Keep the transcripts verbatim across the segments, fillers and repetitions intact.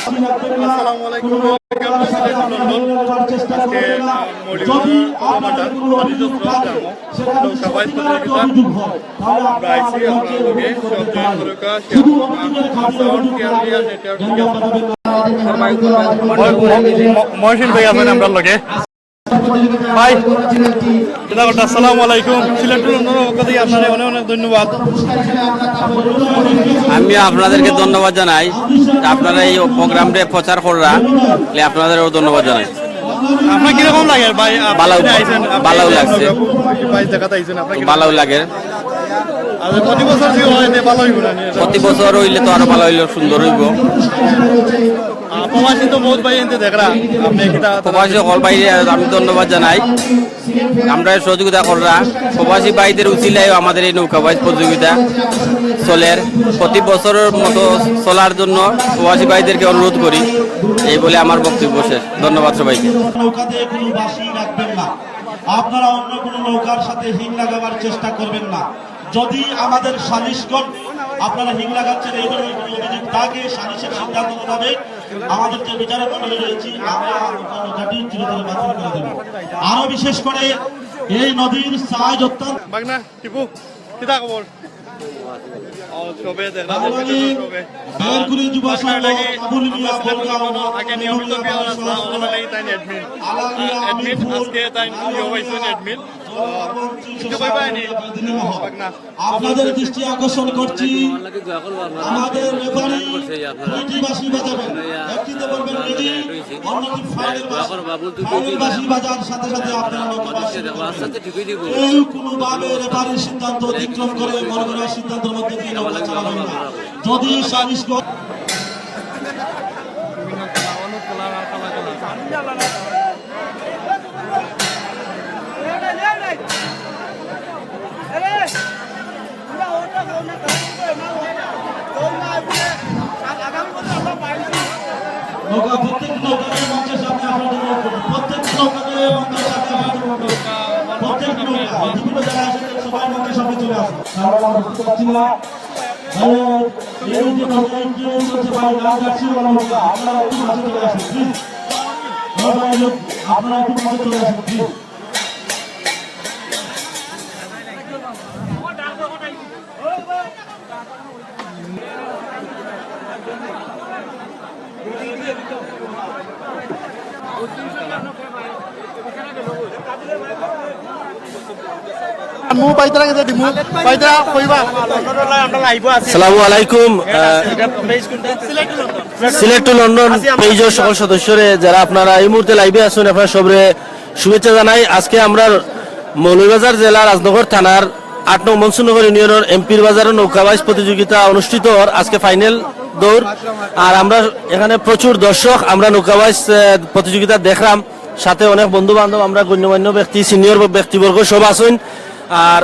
আসসালামু আলাইকুম, welcome to Sylhet লন্ডন। আজকে, আহ, মৌলভীবাজার কদমঘাট বাণিজ্য শ্রম গ্রামো নৌকা বাইচ প্রতিযোগিতা। আমরা আইছি আপনার লগে, সব জয়েন করুকা, শেয়ার করুকা, sound clearly আর network ঠিক আছে। মহসিন ভাই আছেন আমরার লগে। ভাই, কিতা খবর? আসসালামু আলাইকুম। সিলেট টু লন্ডনর পক্ষ থাকি আপনারে অনেক অনেক ধন্যবাদ। আমি আপনাদেরকে ধন্যবাদ জানাই, আপনারা এই প্রোগ্রামটা প্রচার কররা, এলে আপনাদেরও ধন্যবাদ জানাই। আপনার কিরকম লাগে ভাই? আপনি ভালো, আইছেন, আপনি ভালো এই লাগছে। নৌকা বাইচ দেখাত আইছেন, আপনার কিরকম ভালো লাগে? আচ্ছা, প্রতি বছর যে হয়, এতে ভালো হইব না নি? প্রতি বছর হইলে তো আরো ভালো হইলে সুন্দর হইব। আহ, প্রবাসী তো বহুত ভাই এনতে দেখরা, আপনি কিতা প্রবাসী সকল ভাইরে আমি ধন্যবাদ জানাই। আমরা সহযোগিতা কররা, প্রবাসী ভাইদের উছিলায় আমাদের এই নৌকা বাইচ প্রতিযোগিতা চলের। প্রতি বছরের মতো চলার জন্য প্রবাসী ভাইদেরকে অনুরোধ করি। এই বলে আমার বক্তব্য শেষ। ধন্যবাদ সবাইকে। নৌকাতে কোনো বাঁশি রাখবেন না। আপনারা অন্য কোনো নৌকার সাথে হিং লাগাবার চেষ্টা করবেন না। যদি আমাদের সালিশগণ আপনারা হিং লাগাচ্ছেন, এই ধরনের কোনো অভিযোগ থাকে, সালিশের সিদ্ধান্ত মোতাবেক আমাদের যে বিচারক মণ্ডলী রয়েছে, আমরা আপনার নৌকাটি চিরতরে বাতিল করে দেব। আরো বিশেষ করে এই নদীর সাইজ অত্যন্ত বাগনা, টিপু, কিতা খবর? ও, সবে দেখরা, বাংলাদেশ সবে। বেরকুড়ি যুব সংঘ, কাবুল মিয়া, বলগাঁও, আগে নিয়মিত বিয়ার আসলা, ওখানে তাই admin। আলামিয়া, আহ, admin, মিরপুর, আজকে তাই ইয়ে হইছে, admin। আহ, কিছু কইবা নি? বাগনা। আপনাদের দৃষ্টি আকর্ষণ করছি, আমাদের রেফারি দুইটি বাঁশি বাজাবেন, একটিতে বলবেন রেডি, অন্যটি ফাইনাল বাঁশি। ফাইনাল বাঁশি বাজার সাথে সাথে আপনারা নৌকা বাঁশি বাজাবেন। কেউ কোনোভাবে রেফারির সিদ্ধান্ত অতিক্রম করে মনে করার সিদ্ধান্তের মধ্যে দিয়ে নৌকা চালাবেন না। যদি সালিশ গ- নৌকা, প্রত্যেক নৌকাকে মঞ্চের সামনে আসার জন্য অনুরোধ করছি। প্রত্যেক নৌকাকে মঞ্চের সামনে আসার জন্য অনুরোধ করছি। প্রত্যেক নৌকা, অতিথিরা যারা এসেছেন, সবাই মঞ্চের সামনে চলে আসুন। আমরা আর বুঝতে পারছি না। ভাই, এই যে নৌকা এগিয়ে চলছে, ভাই, লাল জার্সি ওয়ালা নৌকা, আপনারা একটু মাঝে চলে আসুন, please। হ্যাঁ, ভাই, লোক, আপনারা একটু মাঝে চলে আসুন, please। মু বাইতরা গেছে দিমু, বাইতরা কইবা। আমরা live-ও আছি। আসসালামু আলাইকুম। আহ, সিলেট টু লন্ডন page-র সকল সদস্যরে, যারা আপনারা এই মুহূর্তে live-এ আছেন, আপনারা সবরে শুভেচ্ছা জানাই। আজকে আমরা মৌলভীবাজার জেলা রাজনগর থানার আট নং মনসুরনগর ইউনিয়নের এমপির বাজারে নৌকা বাইচ প্রতিযোগিতা অনুষ্ঠিত অর আজকে final দৌড়। আর আমরা এখানে প্রচুর দর্শক, আমরা নৌকা বাইচ, আহ, প্রতিযোগিতা দেখলাম, সাথে অনেক বন্ধু বান্ধব, আমরা গণ্যমান্য ব্যক্তি, senior ব্যক্তিবর্গ সব আছেন। আর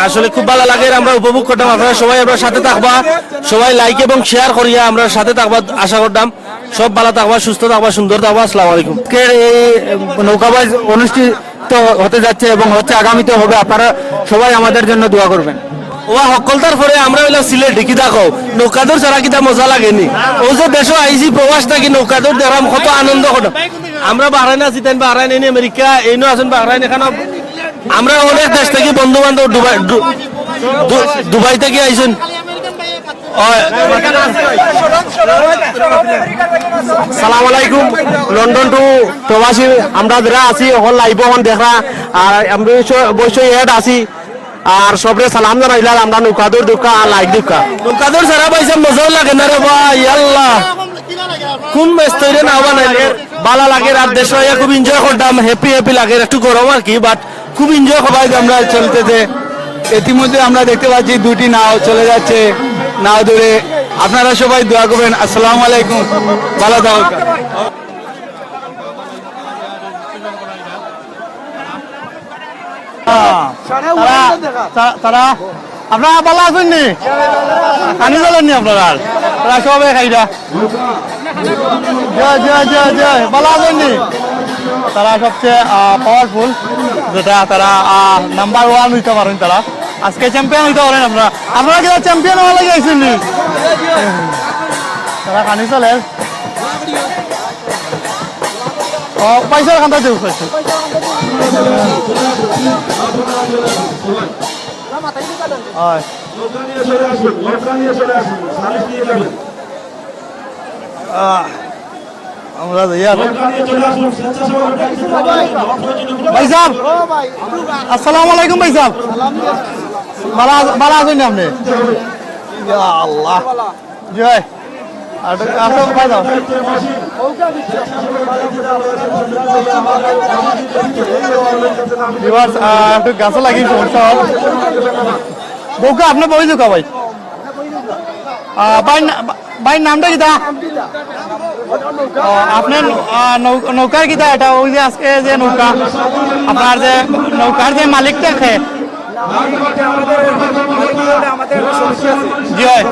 আসলে খুব ভালা লাগের, আমরা উপভোগ করতাম। আপনারা সবাই আমরার সাথে থাকবা, সবাই like এবং share করিয়া আমরার সাথে থাকবা, আশা করতাম। সব ভালা থাকবা, সুস্থ থাকবা, সুন্দর থাকবা। আসসালামু আলাইকুম। আজকের এই নৌকা বাইচ অনুষ্ঠিত হতে যাচ্ছে এবং হচ্ছে, আগামীতে হবে। আপনারা সবাই আমাদের জন্য দোয়া করবেন। ওয়া হক্কলতার পরে আমরা অইলাম সিলেটি, কিতা কও? নৌকাদৌড় ছাড়া কিতা মজা লাগে নি? ও যে দেশো আইছি, প্রবাস থাকি নৌকাদৌড় দেখলাম, কত আনন্দ করলাম। আমরা বাহরাইন আছি, তাইন বাহরাইন, এইন আমেরিকা, এইনও আছেন বাহরাইন, এখানে আমরা অনেক দেশ থাকি বন্ধু বান্ধব দুবাই, দু-, দু-, দুবাই থাকি আইছেন। ওই। সালাম আলাইকুম, লন্ডন টু প্রবাসী, আমরা যারা আছি, অখন live অখন দেখরা, আর আমি অবশ্য, অবশ্যই add আছি, আর সবরে সালাম জানাইলাম, আমরা নৌকাদৌড় দেখরা, আর like দেখরা। নৌকাদৌড় ছাড়া পয়সা মজাও লাগে না রে ভাই, আল্লাহ। কোন match তৈরি না বানাইলে ভালা লাগে, আর দেশো আইয়া খুব enjoy করতাম, happy happy লাগে, একটু গরম আর কি, but খুব enjoy করাই আমরা চলতেছে। ইতিমধ্যে আমরা দেখতে পাচ্ছি দুটি নাও চলে যাচ্ছে, নাও ধরে। আপনারা সবাই দোয়া করবেন। আসসালামু আলাইকুম, ভালো থাকুন। তারা, তা-, তারা, আপনারা ভালো আছেন নি? পানি চলেন নি আপনারা? তারা সবাই খাইরা। জয়, জয়, জয়, জয়। ভালো আছেন নি? তারা সবচেয়ে, আহ, powerful, যেটা তারা, আহ, number one হইতে পারেন তারা। আজকে champion হইতে পারেন আপনারা। আপনারা কিতা champion হওয়ার লাগি আইছেন নি? তারা খানি চলে। ও, পয়সার কান্দা দেব, পয়সা। হয়। নৌকা নিয়ে চলে আসুন, নৌকা নিয়ে চলে আসুন, সালিশ নিয়ে যাবেন। আহ, আমরা যাই আর। নৌকা নিয়ে চলে আসুন, স্বেচ্ছাসেবক ডাকতে পারবেন, অপ্রয়োজনীয় কোনো ভাই সাহেব, আসসালামু আলাইকুম ভাই সাহেব। ভালা আছ-, ভালা আছইন নি আপনে? ইয়া আল্লাহ। জি ভাই। আর, আর তো ভাই দাও। Viewers, আহ, একটু গাছে লাগি সমস্যা হয়। বউকা, আপনে বই যাউক্কা ভাই। আহ, ভাইর না-, ভাইর নামটা কিতা? ও, আপনার, আহ, নৌ-, নৌকার কিতা এটা? ওই যে আজকে যে নৌকা, আপনার যে নৌকার যে মালিকটা খে? জি অয়।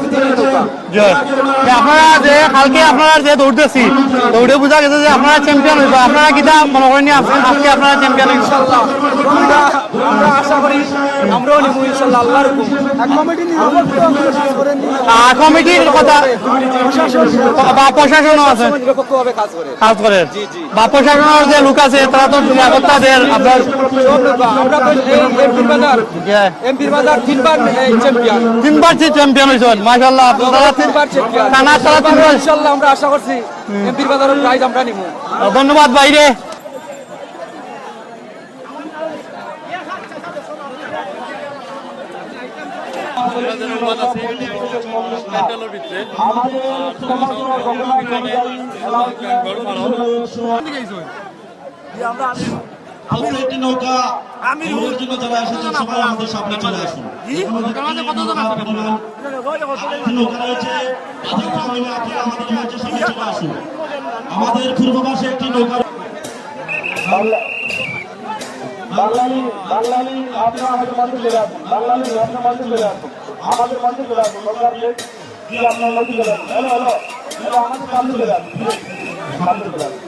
জি অয়। তে আপনারা যে কালকে আপনারা যে দৌড় দিছি, দৌড়ে বুঝা গেছে যে আপনারা champion অইবা। আপনারা কিতা মনে করেন নি আজ-, আজকে আপনারা champion অইবা? ইনশাআল্লাহ। আমরা, আমরা আশা করি আমরাও নিব ইনশাআল্লাহ, আল্লাহর হুকুম। আর কমিটি নিরপেক্ষ আমরা কাজ করে নি। আহ, কমিটির কথা প্রশাসন বা প্রশাসনও আছে। নিরপেক্ষভাবে কাজ করে। কাজ করে। জি, জি। বা প্রশাসনের যে লোক আছে, তারা তো নিরাপত্তা দেয়, আপনার সব লোক, আমরা তো এই এমপির বাজার, জি। এমপির বাজার তিনবার এই champion। তিনবার যে champion অইছেন, মাশাআল্লাহ, আপনারা তিন-, তিনবার champion। টানা তারা তিনবার। ইনশাআল্লাহ আমরা আশা করছি এমপির বাজারের prize আমরা নিব। ধন্যবাদ ভাইরে। আমাদের সমাজের গণনা অনুযায়ী এলাকায় আমরা আমির একটি নৌকা আমির নেওয়ার জন্য যারা এসেছেন, সবাই আমাদের সামনে চলে আসুন। জি? এখানে দেখতে পাচ্ছেন, আপনারা আরেকটি নৌকা রয়েছে, বাজার টার্মিনাল থেকে আমাদের মঞ্চের সামনে চলে আসুন। আমাদের পূর্ব পাশে একটি নৌকা বাংলা-, বাংলালিংক, বাংলালিংক, আপনারা আমাদের মঞ্চে চলে আসুন। বাংলালিংক, আপনারা মঞ্চে চলে আসুন। আমাদের মঞ্চে চলে আসুন। নৌকা আপডেট, জি, আপনারা মঞ্চে চলে আসুন। Hello, hello. হ্যালো, আমাদের সামনে চলে আসুন। সামনে চলে আসুন।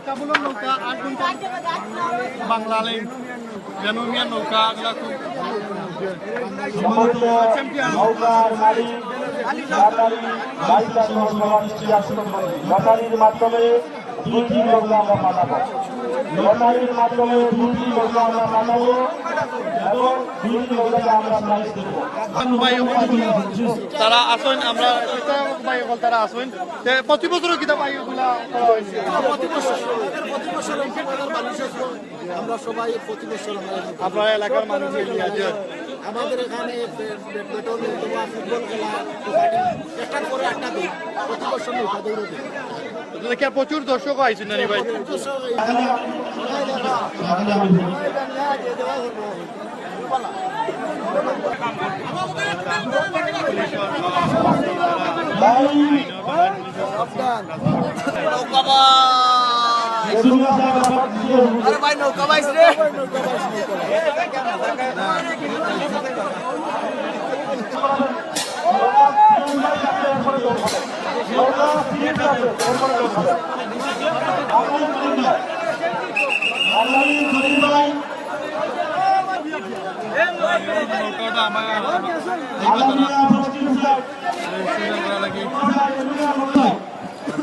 কাবুলের নৌকা, আট ঘন্টা বাংলালিংক। জানো মিয়া নৌকা, এগুলা খুব সম্মানিত নৌকার মালিক, লটারি, বাইশ নম্বর সভাপতি আসন, লটারির মাধ্যমে দুটি নৌকা আমরা পাঠাবো। লটারির মাধ্যমে দুটি নৌকা আমরা পাঠাবো এবং দুটি নৌকাকে আমরা প্রাইজ দেবো। ভাই, তারা আছইন, আমরা ভাই, তারা আছইন। তে প্রতি বছরও কিতা ভাই ওগুলা করা হয়েছে? প্রতি বছর, প্রতি বছর আমরা সবাই প্রতি বছর আমরা আপনারা এলাকার মানুষ মিলিয়া, জি। আমাদের এখানে ব্যাডমিন্টন অথবা ফুটবল খেলা, কবাডি, একটার পরে একটা দিন, প্রতি বছর নৌকা দৌড় দিই। তাহলে কি আর প্রচুর দর্শক আইছেন নানি ভাই? প্রচুর দর্শক এই নৌকা ভাই। আরে ভাই, নৌকা ভাই রে।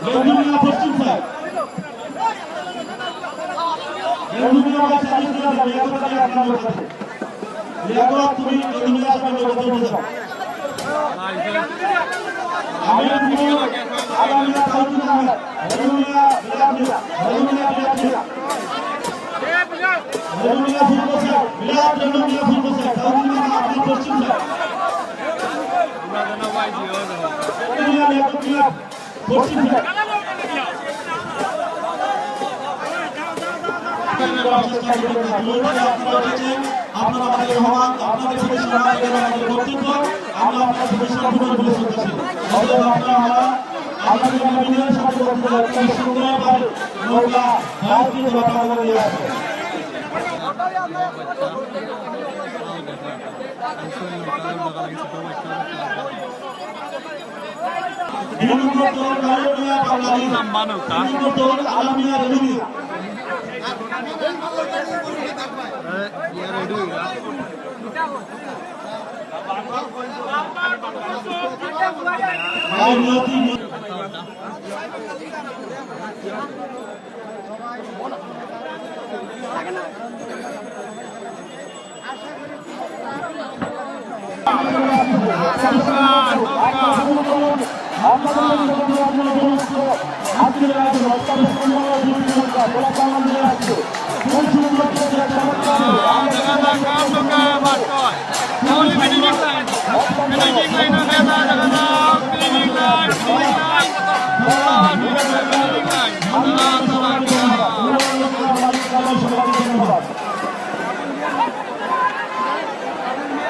রেলমিয়া পশ্চিম সাইড। রেলমিয়া সাইড দিয়ে যাবে, এত টাকা আপনার কাছে। লিয়াকত, তুমি রেলমিয়া সাইড দিয়ে যাবে। আমি তুমি, আগামী সাউথ আহমেদ, রেলমিয়া, রেলমিয়া, রেলমিয়া, রেলমিয়া। রেলমিয়া ফুল বসে, মিলাদ রেলমিয়া ফুল বসে, সাউথ আহমেদ, আপনার পশ্চিম সাইড। রেলমিয়া, রেলমিয়া। আপনারা আমাদের মেহমান, আপনাদের প্রতি সম্মান জানানো আমাদের কর্তব্য। আমরা আপনাদের প্রতি সম্পূর্ণ শ্রদ্ধাশীল। অতএব আপনারা আপনাদের নবীনের সাথে করতে পারেন, সুন্দরভাবে নৌকা বাইশ দিন ধরে আপনারা নিয়ে আসবেন। দুই নম্বর দল কালো মিয়া বাঙালি। তিন নম্বর দল আলামিয়া রেলু মিয়া।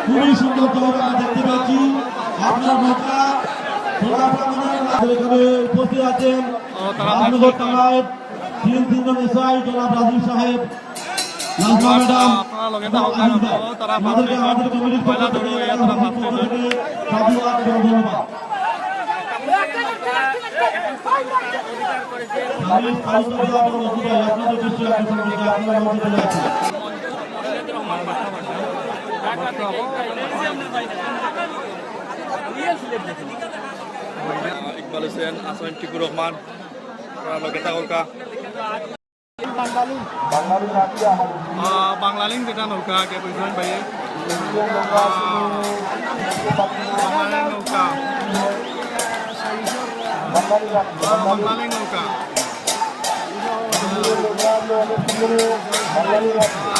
খুবই সুন্দর দল আমরা দেখতে পাচ্ছি। আপনার মজা, এখানে উপস্থিত আছেন রাজনগর থানার তিন তিনজন এসআই, জনাব রাজীব সাহেব, নাজমা ম্যাডাম, আপনারা লগে এবং থাকবেন, আরিফ ভাই। তারা আমাদেরকে আমাদের কমিটির পক্ষ থেকে, তারা আমাদের পক্ষ থেকে সাধুবাদ এবং ধন্যবাদ। আমি ফারুক আব্দুল্লাহ এবং অপু ভাই, আপনাদের দৃষ্টি আকর্ষণ করছি, আপনারা মঞ্চে চলে আসুন। ইকবাল হোসেন, আসান টিপুর রহমান, আপনারা লগে থাকউক্কা। আহ, বাংলালিংক যেটা নৌকা, কে বুঝলেন ভাই? আহ, বাংলালিংক নৌকা। আহ, বাংলালিংক নৌকা। আহ,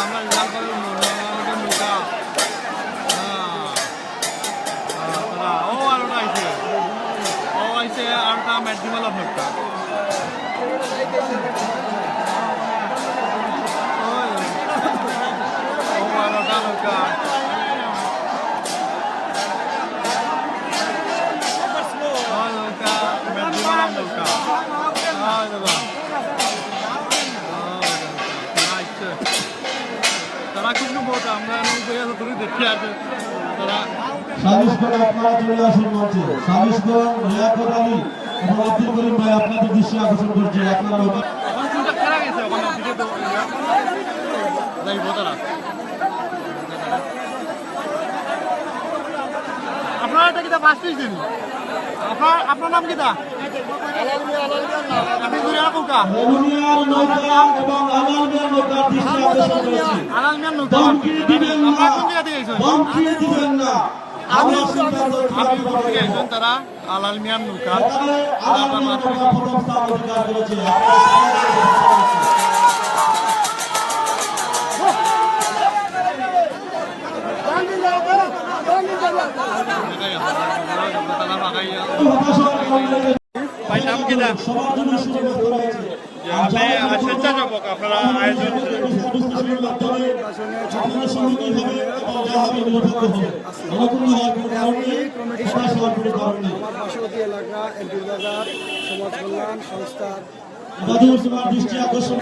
আমরা ইলাম করে নৌকা। আহ, আহ, ও আরোটা আইছে। ও আইছে, আরোটা ম্যাট ডিমালা ভর্তা। ওই, ও আরোটা নৌকা। ওই নৌকা, ম্যাট ডিমালা নৌকা। ওই দাদা। ওই দাদা। আইছে। তারা কিন্তু বহুত, আমরা এখন উপরে আছি, দূরে দেখতে আছে। তারা সালিশগণ আপনারা চলে আসুন মঞ্চে। সালিশগণ লিয়াকত আলী এবং আব্দুল করিম ভাই আপনাদের দৃষ্টি আকর্ষণ করছি। আপনারা ওখানে এখন কোনটা খেলা গেছে, ওখানে অফিসে তো যাইবো তারা। আপনারা এটা কিতা ফার্স্ট হইছেন? আপনার, আপনার নাম কিতা? আপনি ঘুরে রাখুন কা? রেমুনিয়ার নৌকা এবং আলাল মিয়ার নৌকার দৃষ্টি আকর্ষণ করেছি। আলাল মিয়ার নৌকা। ধমকি দিবেন না। আপনারা কোন জায়গা থেকে আইছেন? ধমকি দিবেন না। আমি আমরা সিদ্ধান্ত আপনি কোথা থেকে আইছেন তারা? আলাল মিয়ার নৌকা। এখানে আলাল মিয়ার নৌকা প্রথম স্থান অধিকার করেছে। ভাই, নাম কিতা? যে আপনি, আহ, স্বেচ্ছাসেবক, আপনারা আয়োজন। নির্বাচনে ছাত্র সংগঠন এবং জাহাজের নিরপেক্ষ হবে। এরকম হওয়ার কোনো কারণ নেই। সেটা হওয়ার কোনো কারণ নেই। আমার পার্শ্ববর্তী এলাকা, এমপির বাজার, সমাজ কল্যাণ সংস্থার বাদুর তোমার দৃষ্টি আকর্ষণ।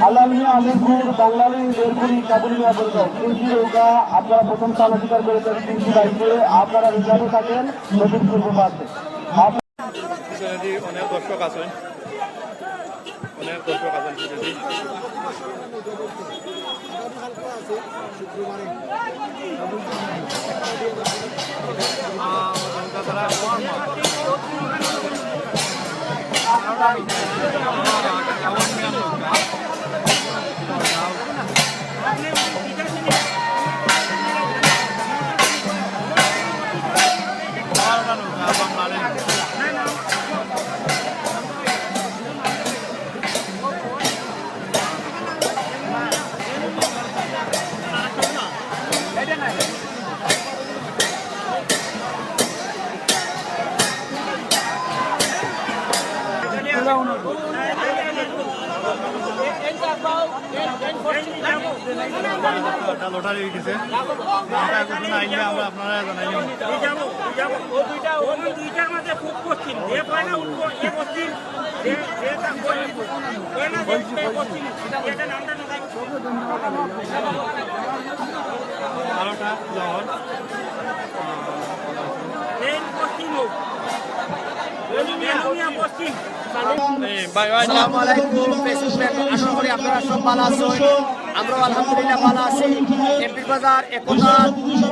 আলামিয়া আলিপুর, বাংলাদেশ, বেলকুড়ি, কাবুলিয়া বন্দর, তিনটি নৌকা আপনারা প্রথম স্থান অধিকার করেছেন তিনটি বাইকে। আপনারা রিজার্ভে থাকেন নতুন পূর্ব প্রান্তে। পিছনেদি অনেক দর্শক আছেন, অনেক দর্শক আছেন পিছনেদি। এটা লটারি হয়ে গেছে। এটা এখন আইলে আমরা আপনারা জানাই। এই যাবো, এই যাবো। ও দুইটা, ও দুইটার মাঝে খুব পশ্চিম। যে পয়লা উঠবো, এ পশ্চিম। যে, যে তা পয়লা, পয়লা যে উঠবে, এ পশ্চিম। এটা নামটা না থাকে। বারোটা জহর। এই পশ্চিম হোক। এই পশ্চিম। আসসালামু আলাইকুম, Facebook fans, আশা করি আপনারা সব ভালো আছেন। আমরাও আলহামদুলিল্লাহ ভালো আছি। এমপির বাজার একতা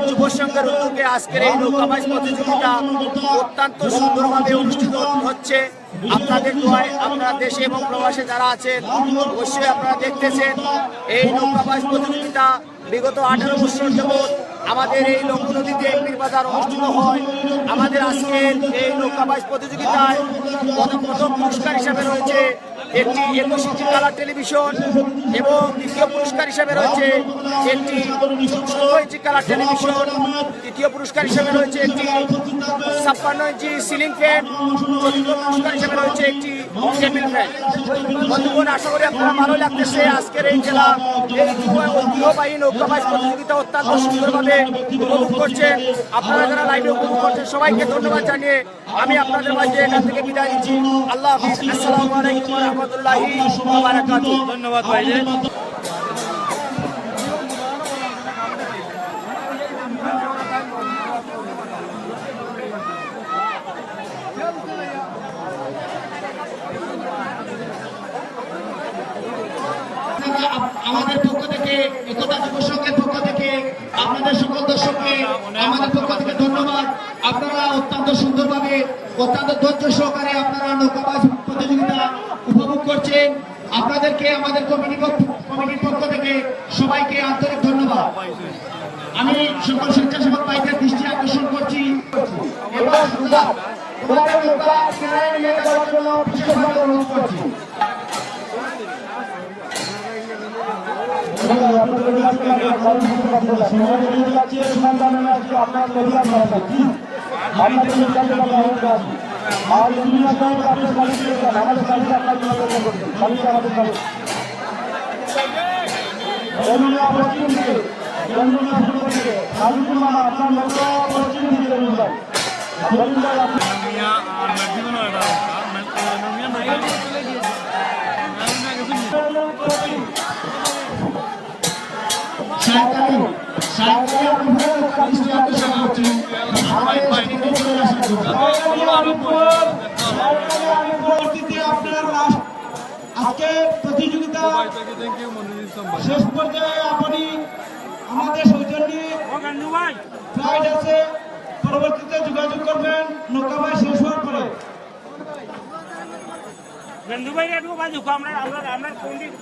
যুব সংঘের উদ্যোগে আজকের এই নৌকা বাইচ প্রতিযোগিতা অত্যন্ত সুন্দরভাবে অনুষ্ঠিত হচ্ছে। আপনাদের দোয়ায় আপনারা দেশে এবং প্রবাসে যারা আছেন, অবশ্যই আপনারা দেখতেছেন এই নৌকা বাইচ প্রতিযোগিতা বিগত আঠারো বছর যাবত আমাদের এই লক্ষ্য নদীতে এমপির বাজার অনুষ্ঠিত হয়। আমাদের আজকের এই নৌকা বাইচ প্রতিযোগিতায় প্রথম, প্রথম পুরস্কার হিসাবে রয়েছে একটি একুশ ইঞ্চি কালার টেলিভিশন এবং দ্বিতীয় পুরস্কার হিসাবে রয়েছে একটি ষোলো ইঞ্চি কালার টেলিভিশন। তৃতীয় পুরস্কার হিসাবে রয়েছে একটি ছাপ্পান্ন ইঞ্চি সিলিং ফ্যান। চতুর্থ পুরস্কার হিসাবে রয়েছে একটি টেবিল ফ্যান। বন্ধুগণ, আশা করি আপনারা ভালো লাগতেছে আজকের এই খেলা। এই ঐতিহ্যবাহী নৌকা বাইচ প্রতিযোগিতা অত্যন্ত সুন্দরভাবে উপভোগ করছেন। আপনারা যারা লাইভে উপভোগ করছেন, সবাইকে ধন্যবাদ জানিয়ে আমি আপনাদের মাঝে এখান থেকে বিদায় নিচ্ছি। আল্লাহ হাফিজ। আসসালামু আলাইকুম ওয়া রাহমাতুল্লাহি ওয়া বারাকাতুহু। ধন্যবাদ ভাই। আপনারা আপ-, আমাদের পক্ষ থেকে, একতা যুব সংঘের পক্ষ থেকে আপনাদের সকল দর্শককে আমাদের পক্ষ থেকে ধন্যবাদ। আপনারা অত্যন্ত সুন্দরভাবে, অত্যন্ত ধৈর্য সহকারে আপনারা নৌকা বাইচ প্রতিযোগিতা উপভোগ করছেন। আপনাদেরকে আমাদের কমিটি পক্ষ, কমিটির পক্ষ থেকে সবাইকে আন্তরিক ধন্যবাদ। আমি সকল স্বেচ্ছাসেবক ভাইদের দৃষ্টি আকর্ষণ করছি। এবার তোমরা, তোমাদের নৌকা কিনারায় নিয়ে যাওয়ার জন্য বিশেষভাবে অনুরোধ করছি। আপনার নদীর কাছে আপনার নদীর কাছে। আর ইঞ্জিনিয়ার সাহেব, আপনি সালিশ দিয়ে যান, আমাদের সালিশ আপনার জন্য অপেক্ষা করছে। সালিশ আমাদের সালিশ। রবিউল্লাহ পশ্চিম দিকে, রবিউল্লাহ পূর্ব দিকে, সালিকুল মামা আপনার নৌকা পশ্চিম দিকে রবিউল্লাহ। রবিউল্লাহ আপনি শাহেদ আলী, শাহেদ আলী, আপনি ফেরত কাজ করতে করতে আমাদের স্টেজে চলে আসুন। পরবর্তীতে আপনার লাস্ট আজকে প্রতিযোগিতা শেষ পর্যায়ে আপনি আমাদের সৌজন্য প্রাইজ আছে, পরবর্তীতে যোগাযোগ করবেন নৌকা বাইচ শেষ হওয়ার পরে। গেন্দু ভাই, একটু বাজু, আমরা, আমরা, আমরা কোন দিক?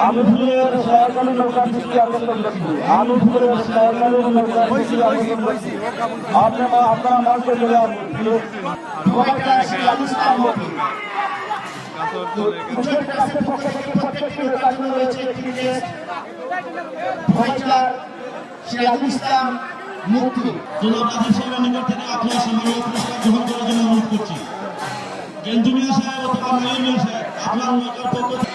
আমি ফুলের সরকারি নৌকা দিচ্ছি, আমি ফুলের সরকারি নৌকা দিচ্ছি, আমি আপনারা, আপনারা মানতে গেলে আমি ফুলের উজ্জ্বল ট্রাস্টের পক্ষ থেকে প্রত্যেকটি নৌকার জন্য রয়েছে একটি ক্রেস্ট, ভাইচার, সিরাজুল ইসলাম মুক্তি। জনাব রাজীব সাহেবের নিকট থেকে আপনার সম্মানীয় পুরস্কার গ্রহণ করার জন্য অনুরোধ করছি। গেন্দু মিয়া সাহেব অথবা মাইনুল মিয়া সাহেব, আপনার নৌকার পক্ষ থেকে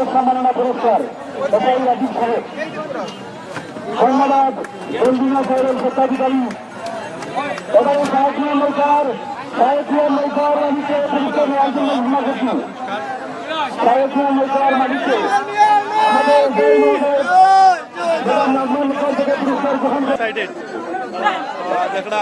সম্মাননা পুরস্কার, এটাই রাজীব সাহেব। ধন্যবাদ, বন্ধুরা সাহেবের স্বত্বাধিকারী। এবারে সাহেব মিয়া মৌজার, সাহেব মিয়া মৌজার মালিককে পুরস্কার নেওয়ার জন্য ঘোষণা করছি। সাহেব মিয়া মৌজার মালিককে আমাদের জয় মৌজার জনাব নাজমুল হক থেকে পুরস্কার গ্রহণ করছি। Excited। দেখড়া।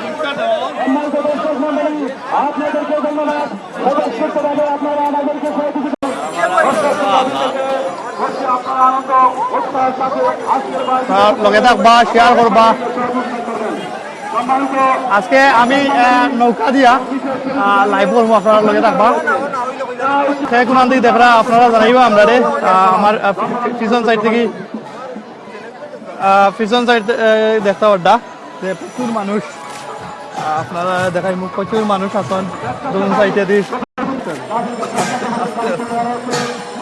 সম্মানিত দর্শক মণ্ডলী, আপনাদেরকে ধন্যবাদ। স্বতঃস্ফূর্তভাবে আপনারা আমাদেরকে সহযোগিতা করুন। আপনারা আনন্দ উৎসাহের সাথে আজকের বাড়ি আর লগে থাকবা, শেয়ার করবা। সম্মানিত আজকে আমি, আহ, নৌকা দিয়া, আহ, লাইভ করবো, আপনারা লগে থাকবা। সে কোন দিকে দেখরা, আপনারা জানাইবা আমরারে। আহ, আমার, আহ, পি-, পিছন সাইড থেকে, আহ, পিছন সাইড, আহ, দেখতা পাররা যে প্রচুর মানুষ। আহ, আপনারা দেখাই মুখ, প্রচুর মানুষ আছেন দুন সাইডে দি।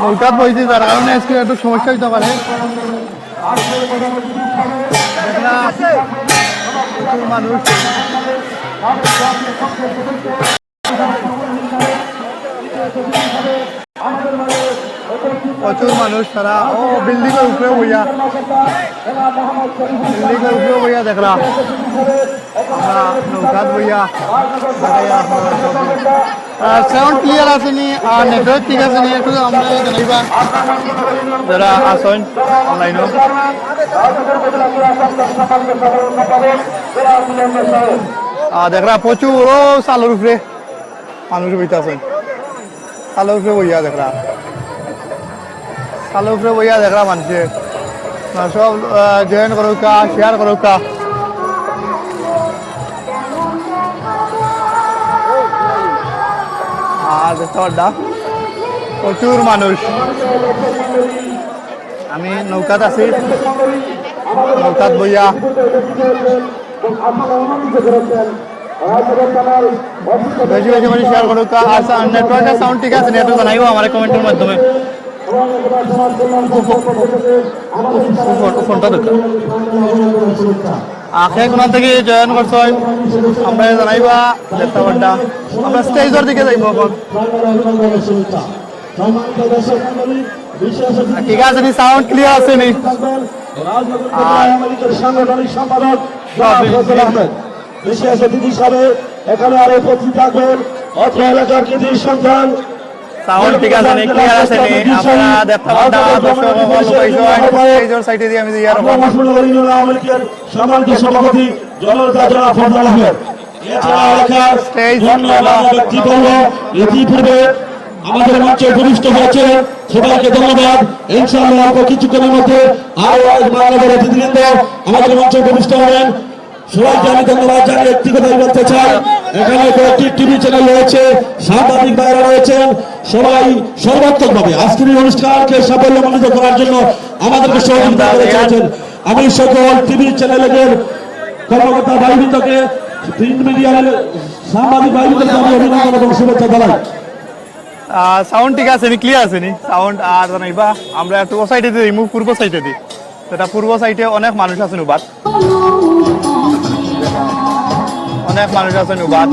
নৌকাত বইছি, যার কারণে আজকে একটু সমস্যা হইতে পারে। দেখরা, প্রচুর মানুষ। প্রচুর মানুষ, তারা ও বিল্ডিং এর উপরে বইয়া, বিল্ডিং এর উপরে বইয়া দেখরা। আমরা নৌকাত বইয়া দেখাই আপনারা সব। আহ, সাউন্ড ক্লিয়ার আছে নি? আর নেটওয়ার্ক ঠিক আছে নি? একটু আমরা জানাইবা। যারা আছেন অনলাইনে। আহ, দেখরা প্রচুর ও চালর উপরে। মানুষ বইতা আছে। চালর উপরে বইয়া দেখরা। চালর উপরে বইয়া দেখরা মানুষে। না, সব, আহ, জয়েন করুক্কা, শেয়ার করুক্কা। আর দেখতে পাররা, প্রচুর মানুষ। আমি নৌকাত আছি, নৌকাত বইয়া। বেশি বেশি করে শেয়ার করুক্কা। আর সা-, নেটওয়ার্কের সাউন্ড ঠিক আছে নি? একটু জানাইবা আমারে কমেন্টের মাধ্যমে। ফোন, ফোনটা দরকার। আখে কোন থেকে জয়েন করছইন? আমরা জানাইবা দেখতে পাররা। আমরা স্টেজর দিকে যাইবো এখন। সম্মানিত দর্শক মণ্ডলী, বিশেষ অতিথি ঠিক আছে নি? সাউন্ড ক্লিয়ার আছে নি? থাকবেন রাজনগর আর উপজেলা আওয়ামী লীগের সাংগঠনিক সম্পাদক জনাব ফজলুল আহমেদ। বিশেষ অতিথি হিসাবে এখানে আরো উপস্থিত থাকবেন অত্র এলাকার কৃতি সন্তান সাউন্ড ঠিক আছে নি? ক্লিয়ার আছে নি? আপনারা দেখতে পাররা, দর্শক সকল বইছইন। এই যে সাইডে দিয়া আমি যাই আর আমরা মহসিননগর ইউনিয়ন আওয়ামী লীগের সম্মানিত সভাপতি জননেতা জনাব ফজলুল আহমেদ। এছাড়া এলাকার স্টেজ গণ্যমান্য ব্যক্তিবর্গ ইতিপূর্বে আমাদের মঞ্চে উপবিষ্ট হয়েছে, সবাইকে ধন্যবাদ। ইনশাআল্লাহ অল্প কিছুক্ষণের মধ্যে আরো এক মান্যবর অতিথিবৃন্দ আমাদের মঞ্চে উপবিষ্ট হবেন। সবাইকে আমি ধন্যবাদ জানিয়ে একটি কথাই বলতে চাই, এখানে কয়েকটি টিভি চ্যানেল রয়েছে, সাংবাদিক ভাইরা রয়েছেন, সবাই সর্বাত্মকভাবে আজকের এই অনুষ্ঠানকে সাফল্যমণ্ডিত করার জন্য আমাদেরকে সহযোগিতা করে চলেছেন। আমি সকল টিভি চ্যানেলের কর্মকর্তা ভাইবৃন্দকে, প্রিন্ট মিডিয়ার সাংবাদিক ভাইবৃন্দকে আমি অভিনন্দন এবং শুভেচ্ছা জানাই। আহ, সাউন্ড ঠিক আছে নি? ক্লিয়ার আছে নি সাউন্ড? আর জানাইবা, আমরা একটু ও সাইডে দিই, মুখ পূর্ব সাইডে দিই। সেটা পূর্ব সাইডে অনেক মানুষ আছইন উবাত। অনেক মানুষ আছইন উবাত।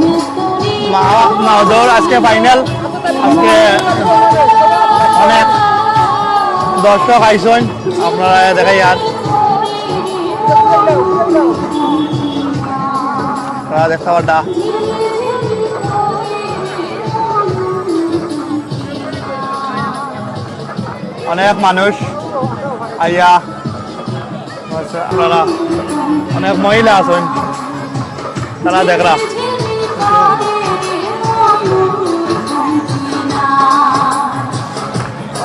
মা-, মাওদর আজকে ফাইনাল। আজকে অনেক দর্শক আইছইন। আপনারা দেখাই আর। আপনারা দেখতে পাররা। অনেক মানুষ আইয়া, আচ্ছা, আপনারা অনেক মহিলা আছইন, তারা দেখরা।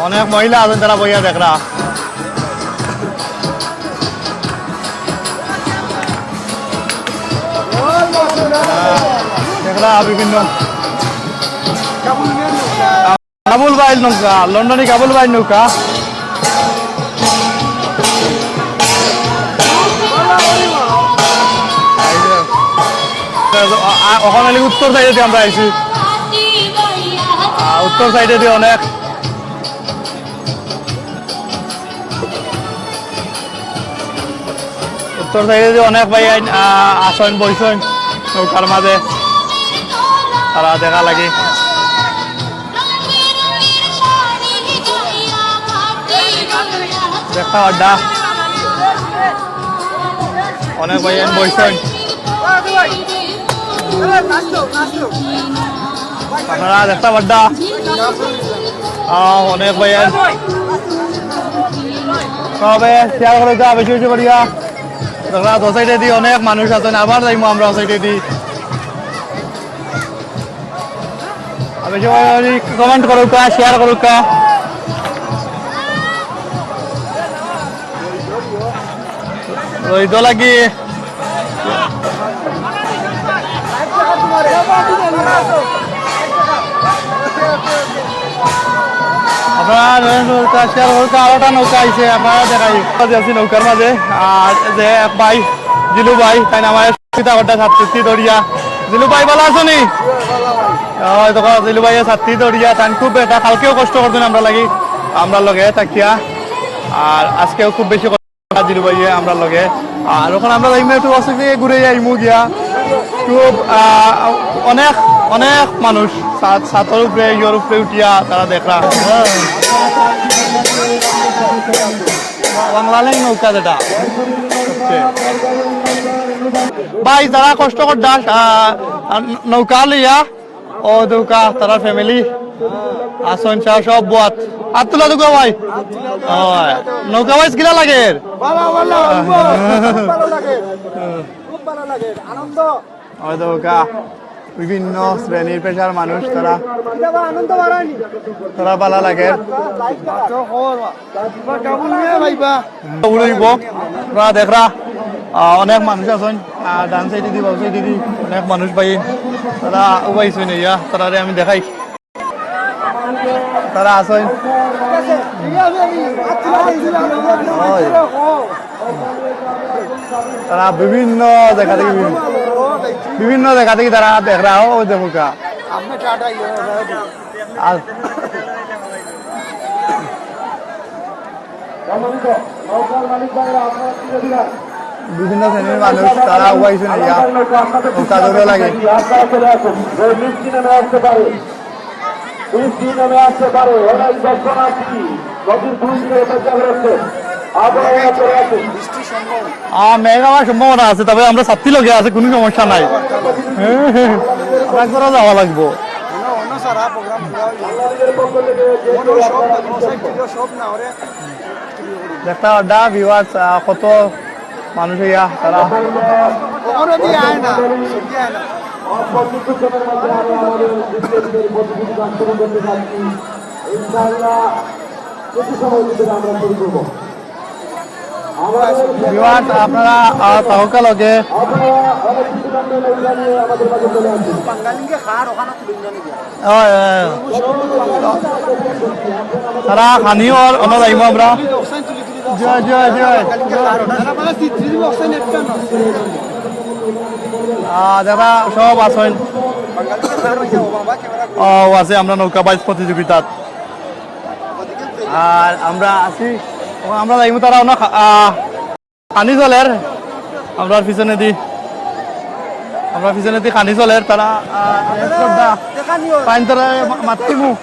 অনেক মহিলা আছইন, তারা বইয়া দেখরা। বিভিন্ন কাবুল ভাইর নৌকা, লন্ডনি কাবুল ভাইর নৌকা। আ-, আ-, ওখানে উত্তর সাইডে দিয়ে আমরা আইছি। আ, উত্তর সাইডে দিয়ে অনেক উত্তর সাইডে যে অনেক ভাই আইন, আ, আসইন, বইছইন নৌকার মাঝে, তারা দেখা লাগি। দেখা আড্ডা। অনেক ভাই আইন বইছইন। আপনারা দেখতা পাররা, আহ, অনেক ভাইয়ার। তবে share করউক্কা বেশি বেশি করিয়া। দেখরা, ও সাইডেদি অনেক মানুষ আছইন, আবার যাইমু আমরা ও সাইডেদি। আর বেশি বেশি comment করউক্কা, share করউক্কা। রইদ লাগি। আপনারা নৌকা share করউক্কা, আরোটা নৌকা আইছে, আপনারা দেখাই। আছি নৌকার মাঝে, আর যে এক ভাই, জিলু ভাই, তাইন আমার সহযোগিতা কররা ছাত্রী ধরিয়া। জিলু ভাই, ভালা আছইন নি? ওই দেখো, জিলু ভাইয়ে ছাত্রী ধরিয়া, তাইন খুব একটা কালকেও কষ্ট করছইন আমরার লাগি, আমরার লগে থাকিয়া। আর আজকেও খুব বেশি জিলু ভাইয়ে আমরার লগে। আর অখন আমরা যাইমু একটু অসুখ থেকে ঘুরে যাইমু গিয়া। খুব, আহ, অনেক, অনেক মানুষ ছাদ, ছাদর উপরে, ইয়র উপরে উঠিয়া তারা দেখরা। বাংলালিংক নৌকা যেটা। ভাই, যারা কষ্ট কররা, আহ, নৌকা লইয়া, ও দুকা, তারা family। আসইন চা সব বুয়াত। আত তুলা দুকা ভাই। ওই, নৌকা ভাই কিলা লাগের? ভালা, ভালা, ভালা লাগে। খুব ভালা লাগে। আনন্দ। ওই দুকা, বিভিন্ন শ্রেণীর পেশার মানুষ তারা। কিতা বা আনন্দ বাড়ায়নি? তারা ভালা লাগের। লাইফ কাটা। উড়িব। আপনারা দেখরা, আহ, অনেক মানুষ আছইন, আহ, ডান সাইডেদি, বাম সাইডেদি অনেক মানুষ ভাই, তারা উবাইছইন ইয়া, তারারে আমি দেখাই, তারা আছইন। ওই। তারা বিভিন্ন জাগা থাকি, বিভিন্ন, বিভিন্ন জাগা থাকি তারা দেখরা, ওই দেখউক্কা। আর বিভিন্ন শ্রেণীর মানুষ, তারা উবাইছইন ইয়া, নৌকা ধরে লাগে। আহ, মেঘ হওয়ার সম্ভাবনা আছে, তবে আমরা ছাত্রী লগে আছে, কুনু সমস্যা নাই। রাগ করা যাওয়া লাগবো। দেখতা পাররা viewers, আহ, কত মানুষ ইয়া তারা। ইনশাআল্লাহ, কিছু সময় ভিতরে আমরা শুরু করবো। Viewers, আপনারা, আহ, তাওকা লগে। ওই, ওই, ওই। তারা খানি অর, অনো যাইমু আমরা। জয়, জয়, জয়। আহ, যারা সব আছইন। ও, আছে আমরা নৌকা বাইচ প্রতিযোগিতাত। আর আমরা আছি, ও, আমরা যাইমু তারা অনো খা-, আহ, খানি চলের, আমরার পিছনেদি, আমরার পিছনেদি খানি চলের, তারা, আহ, rest কররা। পাইন তারা মা-, মাতিমু।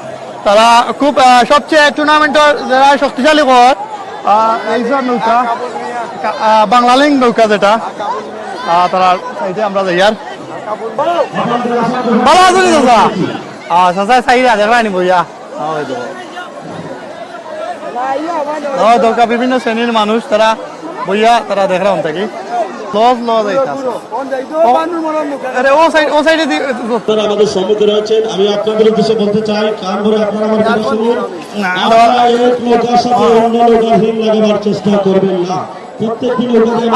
তারা খুব, আহ, সবচেয়ে tournament-র যারা শক্তিশালী কর, আহ, এই যে নৌকা, কা-, আহ, বাংলালিংক নৌকা যেটা, আহ, তারা সাইডে আমরা যাইয়ার। ভালা আছইন নি চাচা? আহ, চাচা, চাইরা দেখরা নি বইয়া। ও, দেখো। ও, দেখো, বিভিন্ন শ্রেণীর মানুষ, তারা বইয়া, তারা দেখরা অন থাকি। লজ, লজ এইটা আছে। ও, আরে, ও সাইড, ও সাইডেদি। আপনারা আমাদের সম্মুখে রয়েছেন, আমি আপনাদের উদ্দেশ্যে বলতে চাই, কান ভরে আপনারা আমার কথা শুনুন। না, আপনারা এক নৌকার সাথে অন্য নৌকার হিং লাগাবার চেষ্টা করবেন না।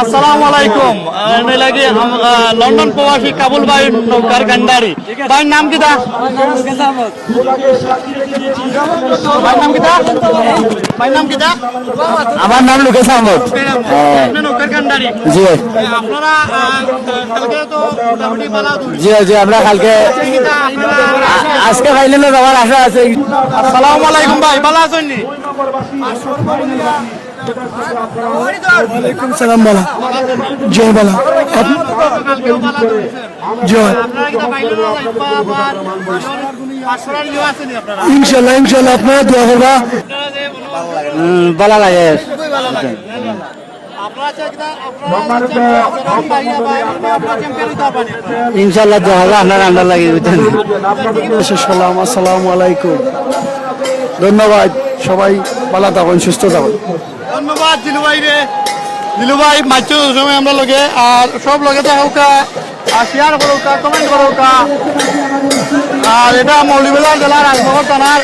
আসসালামু আলাইকুম। আহ, আমি লাগি, আহ, লন্ডন প্রবাসী কাবুল ভাই নৌকার কান্ডারি। ভাইর নাম কিতা? ভাইর নাম কিতা? ভাইর নাম কিতা? আমার নাম লুকেশ আহমদ। আপনি নৌকার কান্ডারি? জি ভাই। আপনারা, আহ, কালকে তো মোটামুটি ভালা দৌড়। জি, জি, আমরা কালকে, আজকে ফাইনালে যাওয়ার আশা আছে। আসসালামু আলাইকুম ভাই, ভালা আছইন নি? ওয়ালাইকুম সালাম, ভালা। জি ভাই, ভালা। আপ-, জি ভাই। ইনশাল্লাহ, ইনশাল্লাহ, আপনারা দোয়া করবা। হুম, ভালা লাগে। ইনশাল্লাহ, দোয়া করবা, আপনার আন্ডার লাগে, বুঝছেন? সালাম, আসসালামু আলাইকুম। ধন্যবাদ, সবাই ভালা থাকইন, সুস্থ থাকইন। ধন্যবাদ জিলু ভাইরে। জিলু ভাই, মাইচো সময় আমরার লগে, আর সব লগে থাকউক্কা, আর share করউক্কা, comment করউক্কা। আর এটা মৌলভীবাজার জেলার রাজনগর থানার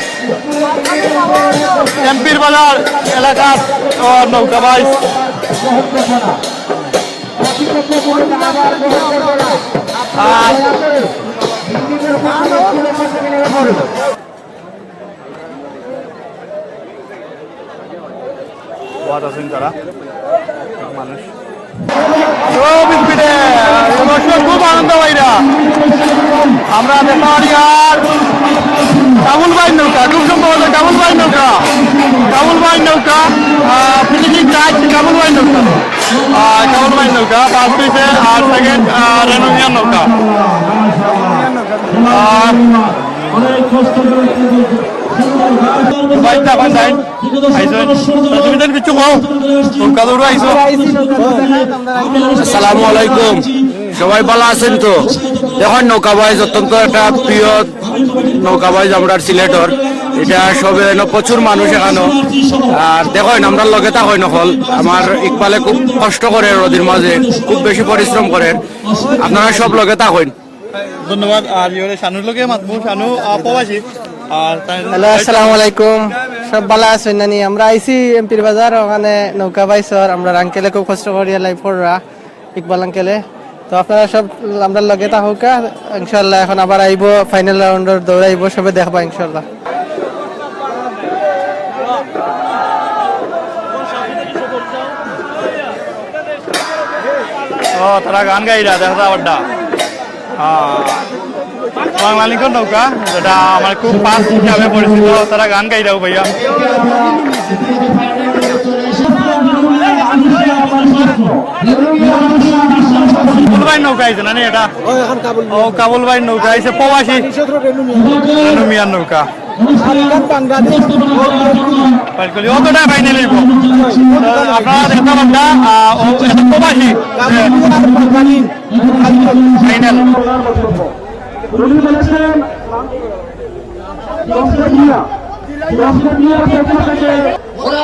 এমপির বাজার এলাকার, ও, নৌকা ভাই। আর ওয়াদ আছেন তারা, মানুষ। খুব স্পিডে, এবছর খুব আনন্দ ভাইরা। আমরা দেখা পারি আর কাবুল ভাইর নৌকা, খুব সম্ভবত কাবুল ভাইর নৌকা, কাবুল ভাইর নৌকা, আহ, ফিনিশিং টাচ কাবুল ভাইর নৌকা, আহ, কাবুল ভাইর নৌকা, ফার্স্ট হইছে আর সেকেন্ড, আহ, রেনু মিয়ার নৌকা। আহ, ভাই, তখন যাই। আইছো? তুমি তো কিছু কও। নৌকা দৌড় আইছো? আসসালামু আলাইকুম। সবাই ভালা আছেন তো? দেখইন, নৌকা বাইচ অত্যন্ত একটা প্রিয় নৌকা বাইচ আমরার সিলেটর। এটা সবে এনো প্রচুর মানুষ এখানো। আর দেখইন, আমরার লগে থাকইন অকল। আমার ইকবালে খুব কষ্ট করে রোদির মাঝে, খুব বেশি পরিশ্রম করে। আপনারা সব লগে থাকইন। ধন্যবাদ। আর ইয়ে শানুর লগে মাতমু, শানু, আহ, প্রবাসী। আর তাই হ্যালো, আসসালামু আলাইকুম। সব ভালা আছইন নানি? আমরা আইছি এমপির বাজার, ওখানে নৌকা বাইচর, আমরার আঙ্কেলে খুব কষ্ট করিয়া লাইভ কররা, ইকবাল আঙ্কেলে। তো আপনারা সব আমরার লগে থাকউক্কা, ইনশাআল্লাহ এখন আবার আইবো, ফাইনাল রাউন্ডর দৌড় আইবো, সবে দেখবা ইনশাআল্লাহ। ও, তারা গান গাইরা, দেখা যায় আবারটা। হ্যাঁ। বাংলালিংকর নৌকা, যেটা আমার খুব পাস হিসাবে পরিচিত, তারা গান গাইরাও ভাইয়া। কাবুল ভাইর নৌকা আইছে না নি এটা? ও, এখন কাবুল ও, কাবুল ভাইর নৌকা আইছে, প্রবাসী। রেনু মিয়ার নৌকা। আফগান বাংলাদেশ। অতটা ফাইনাল অইবো। তো আপনারা দেখতে পারবেন, আহ, ও, এটা প্রবাসী। ফাইনাল। উনি বলেছেন, দর্শক মিয়া, দর্শক মিয়ার পক্ষ থেকে ওরা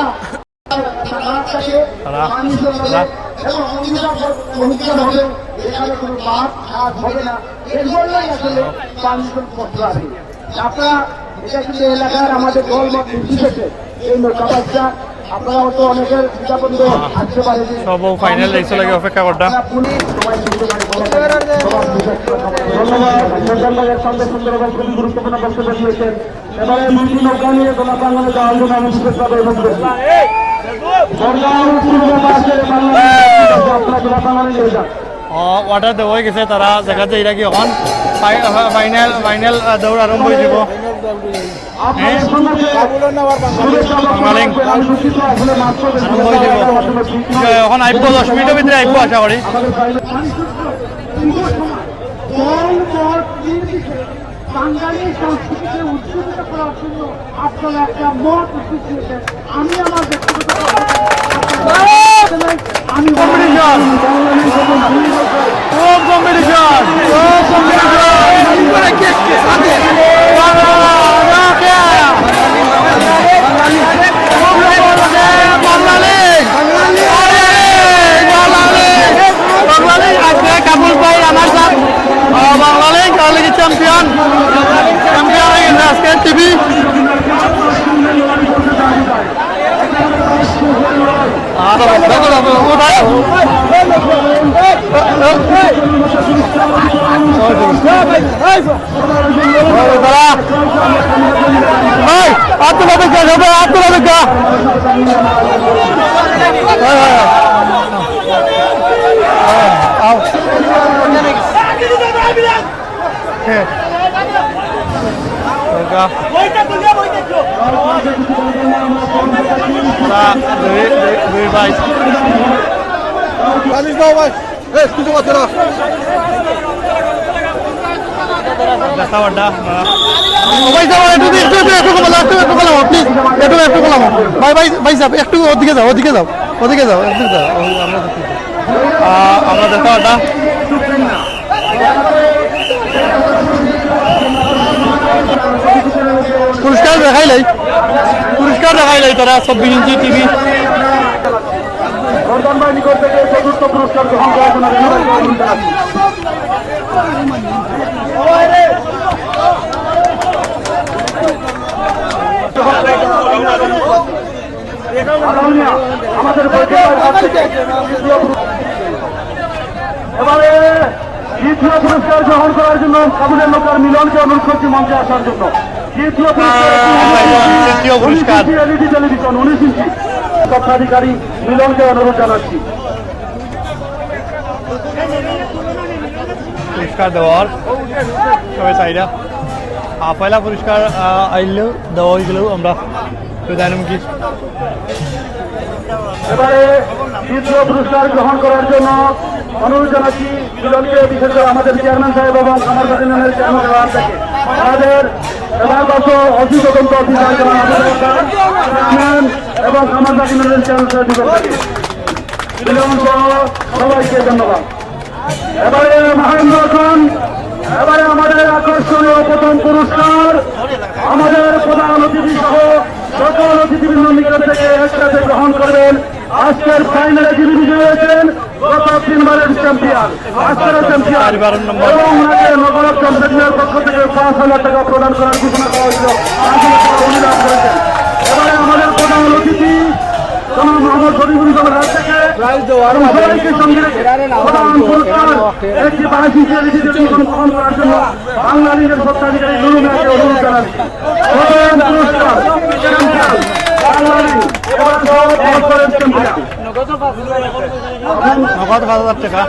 তারা মানুষের মধ্যে এবং অঙ্গীকার কর-, অঙ্গীকার হবে, এখানে কোনো মাছ আর হবে না। এর জন্যই আসলে পানির পত্র আছে। আপনারা এটা কিন্তু এলাকার আমাদের দলমত নির্বিশেষে এই নৌকা বাইচটা আপনারা হয়তো অনেকের চিন্তাবন্ধ থাকতে পারে যে সব ফাইনাল রেসে লাগে অপেক্ষা করতা। আপনারা পুলিশ সবাই কিন্তু মানে বলা যায়, সবার বিশেষ করে সবাই। ধন্যবাদ। সুন্দরবনের সঙ্গে সুন্দরবন খুবই গুরুত্বপূর্ণ বক্তব্য দিয়েছেন। এবারে দুইটি নৌকা নিয়ে দোলা প্রাঙ্গণে যাওয়ার জন্য আমি বিশেষভাবে অনুরোধ করছি। বর্তমান পূর্ব পাশে বাংলাদেশ আপনারা দোলা প্রাঙ্গণে নিয়ে যান। ও, অর্ডার দেওয়া হয়ে গেছে, তারা জায়গা যাইরা কি এখন ফাই-, ফাইনাল, ফাইনাল, আহ, দৌড় আরম্ভ হয়ে যাব। হ্যাঁ? বাংলালিংক আরম্ভ হয়ে যাব। এখন আইব, দশ মিনিটের ভিতরে আইব আশা করি। বাঙালি সংস্কৃতিকে উজ্জীবিত করার জন্য আপনারা একটা মহৎ উদ্যোগ নিয়েছেন। আমি আমার ব্যক্তিগত আমি কম্পিটিশন, খুব কম্পিটিশন, খুব কম্পিটিশন। বাংলালিংক, বাংলালিংক, আজকে কাবুল ভাই রানার্স আপ, আহ, বাংলালিংক, বাংলালিংক চ্যাম্পিয়ন, চ্যাম্পিয়ন হয়ে গেছে আজকে টিভি। দেখো, দেখো, ও ভাই। দাঁড়া। ভাই, আব্দুল হামিদ খা, সবাই আব্দুল হামিদ খা। হ্যাঁ, হ্যাঁ, হ্যাঁ। হ্যাঁ, আও। হ্যাঁ। ওগা। দুই, দুই, দুই ভাই। চালিশ দাও ভাই। এই, কিছু কথা না। দেখা বাড্ডা, বাড়া। ও ভাই, যাও, একটু, একটু, একটু, একটু কমাও, একটু, একটু কমাও, please। একটু, একটু কমাও। ভাই, ভাই, ভাই সাহেব, একটু ওদিকে যাও, ওদিকে যাও, ওদিকে যাও, একটু যাও। ও, আমরা দেখতে পাচ্ছি। আহ, আমরা দেখতে পাচ্ছি। পুরস্কার দেখাইলাই, পুরস্কার দেখাইলাই তারা চব্বিশ ইঞ্চি টিভি। সন্তান বাহিনী থেকে চতুর্থ পুরস্কার গ্রহণ করার জন্য ধন্যবাদ জানাচ্ছি। আমাদের পরিবারের কাছ থেকে এবারে দ্বিতীয় পুরস্কার গ্রহণ করার জন্য কাবুলের লোকার মিলনকে অনুরোধ করছি মঞ্চে আসার জন্য। দ্বিতীয় পুরস্কার, তৃতীয় পুরস্কার। উনিশ ইঞ্চি এলইডি টেলিভিশন, উনিশ ইঞ্চি। স্বত্বাধিকারী মিলনকে অনুরোধ জানাচ্ছি। পুরস্কার দেওয়ার সবাই চাইরা। আহ, পয়লা পুরস্কার, আহ, আইলেও দেওয়া হয়ে গেলেও আমরা বিদায় নেব কি? এবারে দ্বিতীয় পুরস্কার গ্রহণ করার জন্য অনুরোধ জানাচ্ছি মিলনকে, বিশেষ করে আমাদের চেয়ারম্যান সাহেব এবং আমার চেয়ারম্যান সাহেব থেকে। আমাদের এবার বছর অফিস তদন্ত অফিসার জনাব আবু বকর, চেয়ারম্যান এবং আমার চেয়ারম্যান সাহেব থেকে। মিলন সহ সবাইকে ধন্যবাদ। এবারে মহেন্দ্র খান, এবারে আমাদের আকর্ষণীয় প্রথম পুরস্কার আমাদের প্রধান অতিথি সহ সকল অতিথিবৃন্দ নিকট থেকে একসাথে গ্রহণ করবেন। আজকের ফাইনালে যিনি বিজয়ী হয়েছেন গত তিনবারের চ্যাম্পিয়ন, আজকের চ্যাম্পিয়ন, চার নম্বর। এবং ওনাকে নগদ চ্যাম্পিয়নের পক্ষ থেকে পাঁচ হাজার টাকা প্রদান করার ঘোষণা করা হয়েছিল। পাঁচ হাজার টাকা উনি লাভ করেছেন। এবারে আমাদের প্রধান অতিথি জনাব মোহাম্মদ শফিকুল ইসলামের হাত থেকে প্রাইজ দেওয়া এবং সবাইকে সঙ্গে রেখে প্রধান পুরস্কার একটি বাইশ ইঞ্চি এলইডি টেলিভিশন গ্রহণ করার জন্য বাংলালিংকের স্বত্বাধিকারী নুরু মিয়াকে অনুরোধ জানাচ্ছি। প্রধান পুরস্কার চ্যাম্পিয়ন বাংলালিংক, এবার সহ পুরস্কারের চ্যাম্পিয়ন। নগদ পাঁচ হাজার টাকা।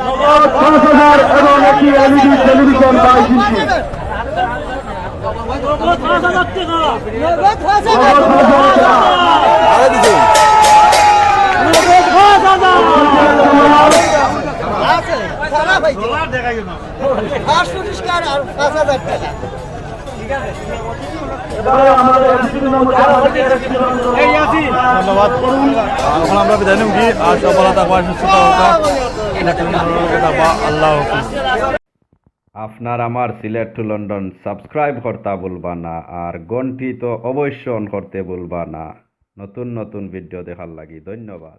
নগদ পাঁচ হাজার এবং একটি এলইডি টেলিভিশন বাইশ ইঞ্চি। ধন্যবাদ। এখন আমরা বিদায় নিব কি? আর সব ভালো থাকবা, সুস্থ থাকবা। থাকবা। আল্লাহ হাফিজ। আপনার আমার সিলেট টু লন্ডন সাবস্ক্রাইব করতা ভুলবা না, আর ঘন্টি তো অবশ্য অন করতে ভুলবা না। নতুন নতুন ভিডিও দেখার লাগি ধন্যবাদ।